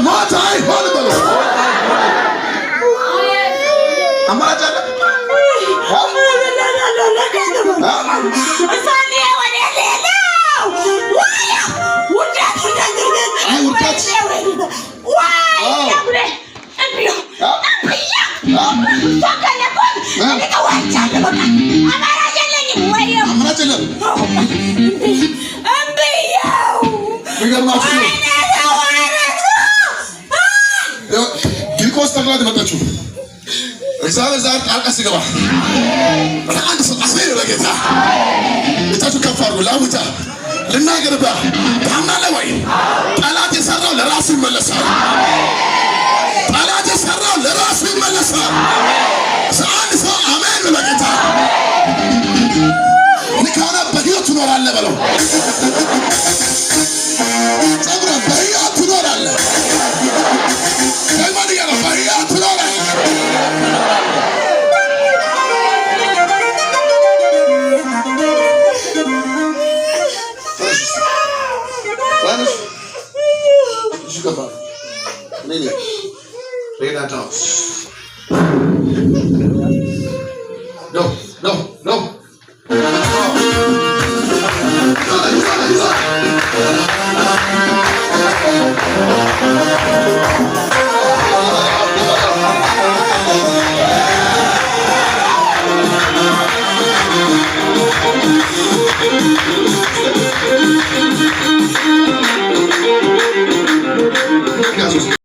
ሞት አይሆንም በለው። አማራጭ አለ? አይ ውርደት። አማራጭ የለም። የሚገርማችሁ ግሉኮስ ተክላት መጣችሁ። እግዚአብሔር ዛሬ ጣልቃ ሲገባ አንድ ሰው አሜን በጌታ እጃችሁ ከፍ አድርጉ። ላውጃ ልናገርብህ፣ ታምናለህ ወይ? ጠላት የሰራው ለራሱ ይመለሳል። ጠላት የሰራው ለራሱ ይመለሳል። አንድ ሰው አሜን በጌታ ንካና በሕይወት ትኖራለህ በለው። ጸጉረ በሕይወት ትኖራለህ። ደግሞ ንገረው፣ በሕይወት ትኖራለህ። ተነሽ። እጅ ከፍ አድርጉ። እኔ ነኝ።